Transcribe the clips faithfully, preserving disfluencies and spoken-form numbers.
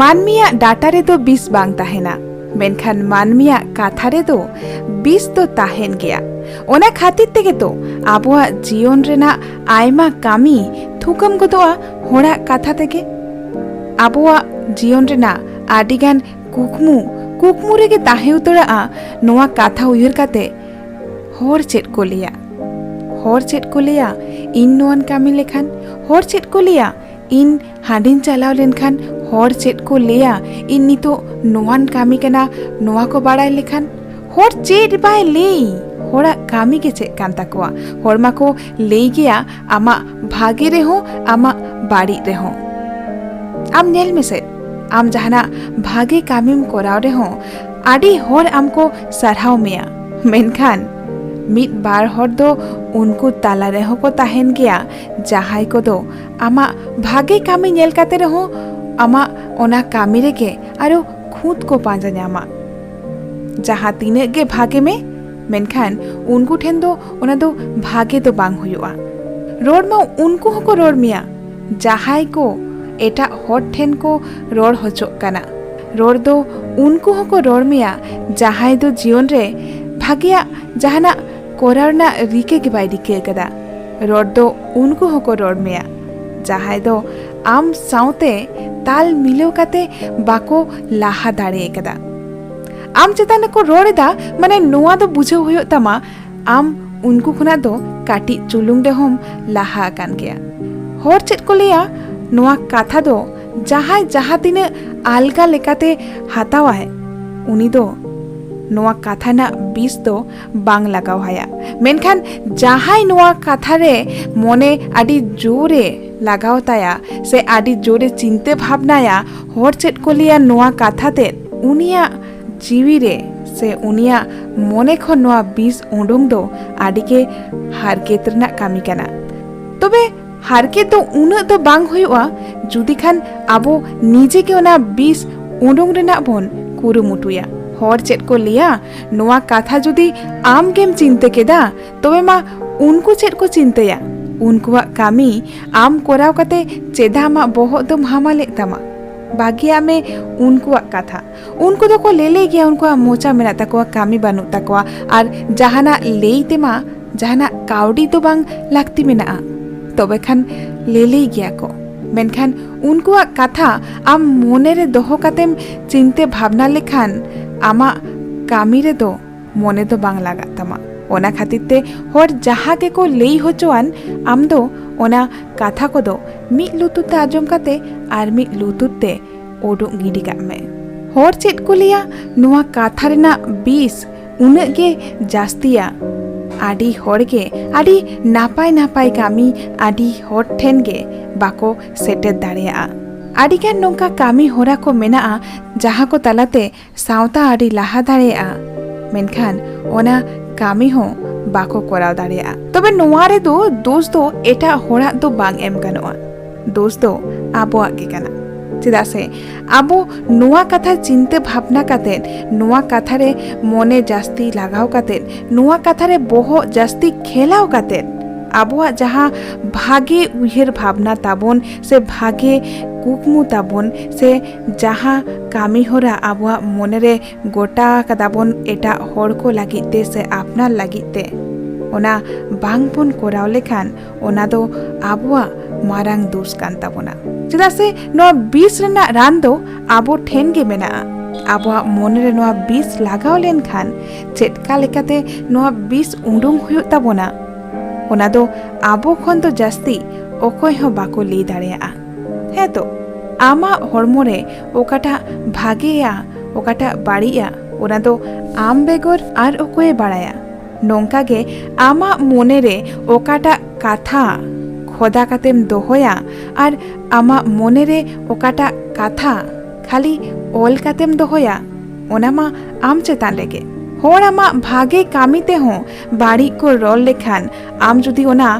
ᱢᱟᱹᱱᱢᱤᱭᱟᱜ ᱰᱟᱴᱟ ᱨᱮᱫᱚ ᱵᱤᱥ ᱵᱟᱝ ᱛᱟᱦᱮᱱᱟ, ᱢᱮᱱᱠᱷᱟᱱ ᱢᱟᱹᱱᱢᱤᱭᱟᱜ ᱠᱟᱛᱷᱟ ᱨᱮᱫᱚ ᱵᱤᱥ ᱫᱚ ᱛᱟᱦᱮᱱ ᱜᱮᱭᱟ᱾ ᱚᱱᱟ ᱠᱷᱟᱹᱛᱤᱨ ᱛᱮᱜᱮ ᱛᱚ ᱟᱵᱚᱣᱟᱜ ᱡᱤᱭᱚᱱ ᱨᱮᱱᱟᱜ ᱟᱭᱢᱟ ᱠᱟᱹᱢᱤ ᱛᱷᱩᱠᱟᱹᱢ ᱜᱚᱫᱚᱜᱼᱟ ᱦᱚᱲᱟᱜ ᱠᱟᱛᱷᱟ ᱛᱮᱜᱮ᱾ ᱟᱵᱚᱣᱟᱜ ᱡᱤᱭᱚᱱ ᱨᱮᱱᱟᱜ ᱟᱹᱰᱤᱜᱟᱱ ᱠᱩᱠᱢᱩ, ᱠᱩᱠᱢᱩ ᱨᱮᱜᱮ ᱛᱟᱦᱮᱸ ᱩᱛᱟᱹᱨᱚᱜᱼᱟ ᱱᱚᱣᱟ ᱠᱟᱛᱷᱟ ᱩᱭᱦᱟᱹᱨ ᱠᱟᱛᱮ, ᱦᱚᱲ ᱪᱮᱫ ᱠᱚ ᱞᱟᱹᱭᱟ? ᱦᱚᱲ ᱪᱮᱫ ᱠᱚ ᱞᱟᱹᱭᱟ ᱤᱧ ᱱᱚᱣᱟᱧ ᱠᱟᱹᱢᱤ ᱞᱮᱠᱷᱟᱱ? ᱦᱚᱲ ᱪᱮᱫ ᱠᱚ ᱞᱟᱹᱭᱟ ᱤᱧ ᱦᱟᱸᱰᱮᱧ ᱪᱟᱞᱟᱣ ᱞᱮᱱᱠᱷᱟᱱ? ᱦᱚᱲ ᱪᱮᱫ ᱠᱚ ᱞᱟᱹᱭᱟ ᱤᱧ ᱱᱤᱛᱚᱜ ᱱᱚᱣᱟᱧ ᱠᱟᱹᱢᱤ ᱠᱟᱱᱟ, ᱱᱚᱣᱟ ᱠᱚ ᱵᱟᱲᱟᱭ ᱞᱮᱠᱷᱟᱱ? ᱦᱚᱲ ᱪᱮᱫ ᱵᱟᱭ ᱞᱟᱹᱭ, ᱦᱚᱲᱟᱜ ᱠᱟᱹᱢᱤ ᱜᱮ ᱪᱮᱫ ᱠᱟᱱ ᱛᱟᱠᱚᱣᱟ? ᱦᱚᱲ ᱢᱟᱠᱚ ᱞᱟᱹᱭ ᱜᱮᱭᱟ ᱟᱢᱟᱜ ᱵᱷᱟᱜᱮ ᱨᱮᱦᱚᱸ ᱟᱢᱟᱜ ᱵᱟᱹᱲᱤᱡ ᱨᱮᱦᱚᱸ᱾ ᱟᱢ ᱧᱮᱞ ᱢᱮᱥᱮ, ᱟᱢ ᱡᱟᱦᱟᱱᱟᱜ ᱵᱷᱟᱜᱮ ᱠᱟᱹᱢᱤᱢ ᱠᱚᱨᱟᱣ ᱨᱮᱦᱚᱸ ᱟᱹᱰᱤ ᱦᱚᱲ ᱟᱢ ᱠᱚ ᱥᱟᱨᱦᱟᱣ ᱢᱮᱭᱟ, ᱢᱮᱱᱠᱷᱟᱱ ᱢᱤᱫ ᱵᱟᱨ ᱦᱚᱲ ᱫᱚ ᱩᱱᱠᱩ ᱛᱟᱞᱟ ᱨᱮᱦᱚᱸ ᱠᱚ ᱛᱟᱦᱮᱱ ᱜᱮᱭᱟ ᱡᱟᱦᱟᱸᱭ ᱠᱚᱫᱚ ᱟᱢᱟᱜ ᱵᱷᱟᱜᱮ ᱠᱟᱹᱢᱤ ᱧᱮᱞ ᱠᱟᱛᱮ ᱨᱮᱦᱚᱸ ᱟᱢᱟᱜ ᱚᱱᱟ ᱠᱟᱹᱢᱤ ᱨᱮᱜᱮ ᱟᱨᱚ ᱠᱷᱩᱸᱛ ᱠᱚ ᱯᱟᱸᱡᱟ ᱧᱟᱢᱟ᱾ ᱡᱟᱦᱟᱸ ᱛᱤᱱᱟᱹᱜ ᱜᱮ ᱵᱷᱟᱜᱮ ᱢᱮ, ᱢᱮᱱᱠᱷᱟᱱ ᱩᱱᱠᱩ ᱴᱷᱮᱱ ᱫᱚ ᱚᱱᱟ ᱫᱚ ᱵᱷᱟᱜᱮ ᱫᱚ ᱵᱟᱝ ᱦᱩᱭᱩᱜᱼᱟ᱾ ᱨᱚᱲ ᱢᱟ ᱩᱱᱠᱩ ᱦᱚᱸᱠᱚ ᱨᱚᱲ ᱢᱮᱭᱟ ᱡᱟᱦᱟᱸᱭ ᱠᱚ ᱮᱴᱟᱜ ᱦᱚᱲ ᱴᱷᱮᱱ ᱠᱚ ᱨᱚᱲ ᱦᱚᱪᱚᱜ ᱠᱟᱱᱟ᱾ ᱨᱚᱲ ᱫᱚ ᱩᱱᱠᱩ ᱦᱚᱸᱠᱚ ᱨᱚᱲ ᱢᱮᱭᱟ ᱡᱟᱦᱟᱸᱭ ᱫᱚ ᱡᱤᱭᱚᱱ ᱨᱮ ᱵᱷᱟᱜᱮᱭᱟᱜ ᱡᱟᱦᱟᱱᱟᱜ ᱠᱚᱨᱟᱣ ᱨᱮᱱᱟᱜ ᱨᱤᱠᱟᱹ ᱜᱮ ᱵᱟᱭ ᱨᱤᱠᱟᱹ ᱟᱠᱟᱫᱟ᱾ ᱨᱚᱲ ᱫᱚ ᱩᱱᱠᱩ ᱦᱚᱸᱠᱚ ᱨᱚᱲ ᱢᱮᱭᱟ ᱡᱟᱦᱟᱸᱭ ᱫᱚ ᱟᱢ ᱥᱟᱶᱛᱮ ᱛᱟᱞ ᱢᱤᱞᱟᱹᱣ ᱠᱟᱛᱮ ᱵᱟᱠᱚ ᱞᱟᱦᱟ ᱫᱟᱲᱮ ᱟᱠᱟᱫᱟ᱾ ᱟᱢ ᱪᱮᱛᱟᱱ ᱨᱮᱠᱚ ᱨᱚᱲ ᱮᱫᱟ, ᱢᱟᱱᱮ ᱱᱚᱣᱟ ᱫᱚ ᱵᱩᱡᱷᱟᱹᱣ ᱦᱩᱭᱩᱜ ᱛᱟᱢᱟ ᱟᱢ ᱩᱱᱠᱩ ᱠᱷᱚᱱᱟᱜ ᱫᱚ ᱠᱟᱹᱴᱤᱡ ᱪᱩᱞᱩᱝ ᱨᱮᱦᱚᱸᱢ ᱞᱟᱦᱟ ᱟᱠᱟᱱ ᱜᱮᱭᱟ᱾ ᱦᱚᱲ ᱪᱮᱫ ᱠᱚ ᱞᱟᱹᱭᱟ, ᱱᱚᱣᱟ ᱠᱟᱛᱷᱟ ᱫᱚ ᱡᱟᱦᱟᱸᱭ ᱡᱟᱦᱟᱸ ᱛᱤᱱᱟᱹᱜ ᱟᱞᱜᱟ ᱞᱮᱠᱟᱛᱮ ᱦᱟᱛᱟᱣᱟᱭ, ᱩᱱᱤ ᱫᱚ ᱱᱚᱣᱟ ᱠᱟᱛᱷᱟ ᱨᱮᱱᱟᱜ ᱵᱤᱥ ᱫᱚ ᱵᱟᱝ ᱞᱟᱜᱟᱣ ᱟᱭᱟ᱾ ᱢᱮᱱᱠᱷᱟᱱ ᱡᱟᱦᱟᱸᱭ ᱱᱚᱣᱟ ᱠᱟᱛᱷᱟ ᱨᱮ ᱢᱚᱱᱮ ᱟᱹᱰᱤ ᱡᱳᱨᱮ ᱞᱟᱜᱟᱣ ᱛᱟᱭᱟ ᱥᱮ ᱟᱹᱰᱤ ᱡᱳᱨᱮ ᱪᱤᱱᱛᱟᱹ ᱵᱷᱟᱵᱽᱱᱟᱭᱟ, ᱦᱚᱲ ᱪᱮᱫ ᱠᱚ ᱞᱟᱹᱭᱟ ᱱᱚᱣᱟ ᱠᱟᱛᱷᱟ ᱛᱮᱫ, ᱩᱱᱤᱭᱟᱜ ᱡᱤᱣᱤ ᱨᱮ ᱥᱮ ᱩᱱᱤᱭᱟᱜ ᱢᱚᱱᱮ ᱠᱷᱚᱱ ᱱᱚᱣᱟ ᱵᱤᱥ ᱩᱰᱩᱝ ᱫᱚ ᱟᱹᱰᱤ ᱜᱮ ᱦᱟᱨᱠᱮᱛ ᱨᱮᱱᱟᱜ ᱠᱟᱹᱢᱤ ᱠᱟᱱᱟ᱾ ᱛᱚᱵᱮ ᱦᱟᱨᱠᱮᱛ ᱫᱚ ᱩᱱᱟᱹᱜ ᱫᱚ ᱵᱟᱝ ᱦᱩᱭᱩᱜᱼᱟ ᱡᱩᱫᱤ ᱠᱷᱟᱱ ᱟᱵᱚ ᱱᱤᱡᱮ ᱜᱮ ᱚᱱᱟ ᱵᱤᱥ ᱩᱰᱩᱝ ᱨᱮᱱᱟᱜ ᱵᱚᱱ ᱠᱩᱨᱩᱢᱩᱴᱩᱭᱟ᱾ ᱦᱚᱲ ᱪᱮᱫ ᱠᱚ ᱞᱟᱹᱭᱟ, ᱱᱚᱣᱟ ᱠᱟᱛᱷᱟ ᱡᱩᱫᱤ ᱟᱢ ᱜᱮᱢ ᱪᱤᱱᱛᱟᱹ ᱠᱮᱫᱟ, ᱛᱚᱵᱮ ᱢᱟ ᱩᱱᱠᱩ ᱪᱮᱫ ᱠᱚ ᱪᱤᱱᱛᱟᱹᱭᱟ? ᱩᱱᱠᱩᱣᱟᱜ ᱠᱟᱹᱢᱤ ᱟᱢ ᱠᱚᱨᱟᱣ ᱠᱟᱛᱮ ᱪᱮᱫᱟᱜ ᱟᱢᱟᱜ ᱵᱚᱦᱚᱜ ᱫᱚᱢ ᱦᱟᱢᱟᱞᱮᱫ ᱛᱟᱢᱟ? ᱵᱟᱹᱜᱤᱭᱟᱜ ᱢᱮ ᱩᱱᱠᱩᱣᱟᱜ ᱠᱟᱛᱷᱟ᱾ ᱩᱱᱠᱩ ᱫᱚᱠᱚ ᱞᱟᱹᱞᱟᱹᱭ ᱜᱮᱭᱟ, ᱩᱱᱠᱩᱣᱟᱜ ᱢᱚᱪᱟ ᱢᱮᱱᱟᱜ ᱛᱟᱠᱚᱣᱟ, ᱠᱟᱹᱢᱤ ᱵᱟᱹᱱᱩᱜ ᱛᱟᱠᱚᱣᱟ, ᱟᱨ ᱡᱟᱦᱟᱱᱟᱜ ᱞᱟᱹᱭ ᱛᱮᱢᱟ ᱡᱟᱦᱟᱱᱟᱜ ᱠᱟᱹᱣᱰᱤ ᱫᱚ ᱵᱟᱝ ᱞᱟᱹᱠᱛᱤ ᱢᱮᱱᱟᱜᱼᱟ, ᱛᱚᱵᱮ ᱠᱷᱟᱱ ᱞᱟᱹᱞᱟᱹᱭ ᱜᱮᱭᱟ ᱠᱚ᱾ ᱢᱮᱱᱠᱷᱟᱱ ᱩᱱᱠᱩᱣᱟᱜ ᱠᱟᱛᱷᱟ ᱟᱢ ᱢᱚᱱᱮ ᱨᱮ ᱫᱚᱦᱚ ᱠᱟᱛᱮᱢ ᱪᱤᱱᱛᱟᱹ ᱵᱷᱟᱵᱽᱱᱟ ᱞᱮᱠᱷᱟᱱ ᱟᱢᱟᱜ ᱠᱟᱹᱢᱤ ᱨᱮᱫᱚ ᱢᱚᱱᱮ ᱫᱚ ᱵᱟᱝ ᱞᱟᱜᱟᱜ ᱛᱟᱢᱟ᱾ ᱚᱱᱟ ᱠᱷᱟᱹᱛᱤᱨ ᱛᱮ ᱦᱚᱲ ᱡᱟᱦᱟᱸ ᱜᱮᱠᱚ ᱞᱟᱹᱭ ᱦᱚᱪᱚᱣᱟᱱ, ᱟᱢ ᱫᱚ ᱚᱱᱟ ᱠᱟᱛᱷᱟ ᱠᱚᱫᱚ ᱢᱤᱫ ᱞᱩᱛᱩᱨ ᱛᱮ ᱟᱸᱡᱚᱢ ᱠᱟᱛᱮ ᱟᱨ ᱢᱤᱫ ᱞᱩᱛᱩᱨ ᱛᱮ ᱩᱰᱩᱠ ᱜᱤᱰᱤ ᱠᱟᱜ ᱢᱮ᱾ ᱦᱚᱲ ᱪᱮᱫ ᱠᱚ ᱞᱟᱹᱭᱟ, ᱱᱚᱣᱟ ᱠᱟᱛᱷᱟ ᱨᱮᱱᱟᱜ ᱵᱤᱥ ᱩᱱᱟᱹᱜ ᱜᱮ ᱡᱟᱹᱥᱛᱤᱭᱟ᱾ ᱟᱹᱰᱤ ᱦᱚᱲ ᱜᱮ ᱟᱹᱰᱤ ᱱᱟᱯᱟᱭ ᱱᱟᱯᱟᱭ ᱠᱟᱹᱢᱤ ᱟᱹᱰᱤ ᱦᱚᱲ ᱴᱷᱮᱱ ᱜᱮ ᱵᱟᱠᱚ ᱥᱮᱴᱮᱨ ᱫᱟᱲᱮᱭᱟᱜᱼᱟ᱾ ᱟᱹᱰᱤᱜᱟᱱ ᱱᱚᱝᱠᱟ ᱠᱟᱹᱢᱤ ᱦᱚᱨᱟ ᱠᱚ ᱢᱮᱱᱟᱜᱼᱟ, ᱡᱟᱦᱟᱸ ᱠᱚ ᱛᱟᱞᱟᱛᱮ ᱥᱟᱶᱛᱟ ᱟᱹᱰᱤ ᱞᱟᱦᱟ ᱫᱟᱲᱮᱭᱟᱜᱼᱟ, ᱢᱮᱱᱠᱷᱟᱱ ᱚᱱᱟ ᱠᱟᱹᱢᱤ ᱦᱚᱸ ᱵᱟᱠᱚ ᱠᱚᱨᱟᱣ ᱫᱟᱲᱮᱭᱟᱜᱼᱟ᱾ ᱛᱚᱵᱮ ᱱᱚᱣᱟ ᱨᱮᱫᱚ ᱫᱳᱥ ᱫᱚ ᱮᱴᱟᱜ ᱦᱚᱲᱟᱜ ᱫᱚ ᱵᱟᱝ ᱮᱢ ᱜᱟᱱᱚᱜᱼᱟ, ᱫᱳᱥ ᱫᱚ ᱟᱵᱚᱣᱟᱜ ᱜᱮ ᱠᱟᱱᱟ᱾ ᱪᱮᱫᱟᱜ ᱥᱮ ᱟᱵᱚ ᱱᱚᱣᱟ ᱠᱟᱛᱷᱟ ᱪᱤᱱᱛᱟᱹ ᱵᱷᱟᱵᱽᱱᱟ ᱠᱟᱛᱮᱫ, ᱱᱚᱣᱟ ᱠᱟᱛᱷᱟ ᱨᱮ ᱢᱚᱱᱮ ᱡᱟᱹᱥᱛᱤ ᱞᱟᱜᱟᱣ ᱠᱟᱛᱮᱫ, ᱱᱚᱣᱟ ᱠᱟᱛᱷᱟ ᱨᱮ ᱵᱚᱦᱚᱜ ᱡᱟᱹᱥᱛᱤ ᱠᱷᱮᱞᱟᱣ ᱠᱟᱛᱮᱫ, ᱟᱵᱚᱣᱟᱜ ᱡᱟᱦᱟᱸ ᱵᱷᱟᱜᱮ ᱩᱭᱦᱟᱹᱨ ᱵᱷᱟᱵᱽᱱᱟ ᱛᱟᱵᱚᱱ ᱥᱮ ᱵᱷᱟᱜᱮ ᱠᱩᱠᱢᱩ ᱛᱟᱵᱚᱱ ᱥᱮ ᱡᱟᱦᱟᱸ ᱠᱟᱹᱢᱤ ᱦᱚᱨᱟ ᱟᱵᱚᱣᱟᱜ ᱢᱚᱱᱮ ᱨᱮ ᱜᱚᱴᱟ ᱠᱟᱫᱟ ᱵᱚᱱ ᱮᱴᱟᱜ ᱦᱚᱲ ᱠᱚ ᱞᱟᱹᱜᱤᱫ ᱛᱮ ᱥᱮ ᱟᱯᱱᱟᱨ ᱞᱟᱹᱜᱤᱫ ᱛᱮ, ᱚᱱᱟ ᱵᱟᱝ ᱵᱚᱱ ᱠᱚᱨᱟᱣ ᱞᱮᱠᱷᱟᱱ ᱚᱱᱟ ᱫᱚ ᱟᱵᱚᱣᱟᱜ ᱢᱟᱨᱟᱝ ᱫᱳᱥ ᱠᱟᱱ ᱛᱟᱵᱚᱱᱟ᱾ ᱪᱮᱫᱟᱜ ᱥᱮ ᱱᱚᱣᱟ ᱵᱤᱥ ᱨᱮᱱᱟᱜ ᱨᱟᱱ ᱫᱚ ᱟᱵᱚ ᱴᱷᱮᱱ ᱜᱮ ᱢᱮᱱᱟᱜᱼᱟ᱾ ᱟᱵᱚᱣᱟᱜ ᱢᱚᱱᱮ ᱨᱮ ᱱᱚᱣᱟ ᱵᱤᱥ ᱞᱟᱜᱟᱣ ᱞᱮᱱᱠᱷᱟᱱ ᱪᱮᱫᱠᱟ ᱞᱮᱠᱟᱛᱮ ᱱᱚᱣᱟ ᱵᱤᱥ ᱩᱰᱩᱝ ᱦᱩᱭᱩᱜ ᱛᱟᱵᱚᱱᱟ, ᱚᱱᱟ ᱫᱚ ᱟᱵᱚ ᱠᱷᱚᱱ ᱫᱚ ᱡᱟᱹᱥᱛᱤ ᱚᱠᱚᱭ ᱦᱚᱸ ᱵᱟᱠᱚ ᱞᱟᱹᱭ ᱫᱟᱲᱮᱭᱟᱜᱼᱟ᱾ ᱦᱮᱸ ᱛᱚ, ᱟᱢᱟᱜ ᱦᱚᱲᱢᱚ ᱨᱮ ᱚᱠᱟᱴᱟᱜ ᱵᱷᱟᱜᱮᱭᱟ, ᱚᱠᱟᱴᱟᱜ ᱵᱟᱹᱲᱤᱡᱼᱟ, ᱚᱱᱟ ᱫᱚ ᱟᱢ ᱵᱮᱜᱚᱨ ᱟᱨ ᱚᱠᱚᱭᱮ ᱵᱟᱲᱟᱭᱟ? ᱱᱚᱝᱠᱟ ᱜᱮ ᱟᱢᱟᱜ ᱢᱚᱱᱮ ᱨᱮ ᱚᱠᱟᱴᱟᱜ ᱠᱟᱛᱷᱟ ᱠᱷᱚᱫᱟ ᱠᱟᱛᱮᱢ ᱫᱚᱦᱚᱭᱟ ᱟᱨ ᱟᱢᱟᱜ ᱢᱚᱱᱮ ᱨᱮ ᱚᱠᱟᱴᱟᱜ ᱠᱟᱛᱷᱟ ᱠᱷᱟᱹᱞᱤ ᱚᱞ ᱠᱟᱛᱮᱢ ᱫᱚᱦᱚᱭᱟ, ᱚᱱᱟ ᱢᱟ ᱟᱢ ᱪᱮᱛᱟᱱ ᱨᱮᱜᱮ᱾ ᱦᱚᱲ ᱟᱢᱟᱜ ᱵᱷᱟᱜᱮ ᱠᱟᱹᱢᱤ ᱛᱮᱦᱚᱸ ᱵᱟᱹᱲᱤᱡ ᱠᱚ ᱨᱚᱲ ᱞᱮᱠᱷᱟᱱ, ᱟᱢ ᱡᱩᱫᱤ ᱚᱱᱟ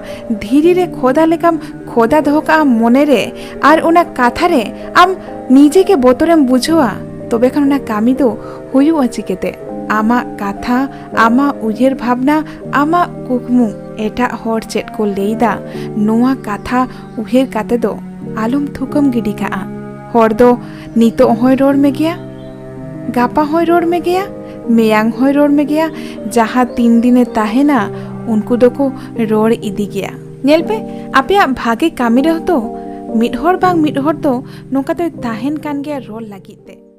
ᱫᱷᱤᱨᱤ ᱨᱮ ᱠᱷᱚᱫᱟ ᱞᱮᱠᱟᱢ ᱠᱷᱚᱫᱟ ᱫᱚᱦᱚ ᱠᱟᱜᱼᱟ ᱢᱚᱱᱮ ᱨᱮ, ᱟᱨ ᱚᱱᱟ ᱠᱟᱛᱷᱟ ᱨᱮ ᱟᱢ ᱱᱤᱡᱮ ᱜᱮ ᱵᱚᱛᱚᱨᱮᱢ ᱵᱩᱡᱷᱟᱹᱣᱟ, ᱛᱚᱵᱮ ᱠᱷᱟᱱ ᱚᱱᱟ ᱠᱟᱹᱢᱤ ᱫᱚ ᱦᱩᱭᱩᱜᱼᱟ ᱪᱤᱠᱟᱹᱛᱮ? ᱟᱢᱟᱜ ᱠᱟᱛᱷᱟ, ᱟᱢᱟᱜ ᱩᱭᱦᱟᱹᱨ ᱵᱷᱟᱵᱽᱱᱟ, ᱟᱢᱟᱜ ᱠᱩᱠᱢᱩ, ᱮᱴᱟᱜ ᱦᱚᱲ ᱪᱮᱫ ᱠᱚ ᱞᱟᱹᱭᱫᱟ, ᱱᱚᱣᱟ ᱠᱟᱛᱷᱟ ᱩᱭᱦᱟᱹᱨ ᱠᱟᱛᱮ ᱫᱚ ᱟᱞᱚᱢ ᱛᱷᱩᱠᱟᱹᱢ ᱜᱤᱰᱤ ᱠᱟᱜᱼᱟ᱾ ᱦᱚᱲ ᱫᱚ ᱱᱤᱛᱚᱜ ᱦᱚᱸᱭ ᱨᱚᱲ ᱢᱮᱜᱮᱭᱟ, ᱜᱟᱯᱟ ᱦᱚᱸᱭ ᱨᱚᱲ ᱢᱮᱜᱮᱭᱟ, ᱢᱮᱭᱟᱝ ᱦᱚᱸᱭ ᱨᱚᱲ ᱢᱮᱜᱮᱭᱟ᱾ ᱡᱟᱦᱟᱸ ᱛᱤᱱ ᱫᱤᱱᱮ ᱛᱟᱦᱮᱱᱟ, ᱩᱱᱠᱩ ᱫᱚᱠᱚ ᱨᱚᱲ ᱤᱫᱤ ᱜᱮᱭᱟ᱾ ᱧᱮᱞ ᱯᱮ, ᱟᱯᱮᱭᱟᱜ ᱵᱷᱟᱜᱮ ᱠᱟᱹᱢᱤ ᱨᱮᱦᱚᱸ ᱛᱚ ᱢᱤᱫ ᱦᱚᱲ ᱵᱟᱝ ᱢᱤᱫ ᱦᱚᱲ ᱫᱚ ᱱᱚᱝᱠᱟ ᱫᱚᱭ ᱛᱟᱦᱮᱱ ᱠᱟᱱ ᱜᱮᱭᱟ ᱨᱚᱲ ᱞᱟᱹᱜᱤᱫ ᱛᱮ᱾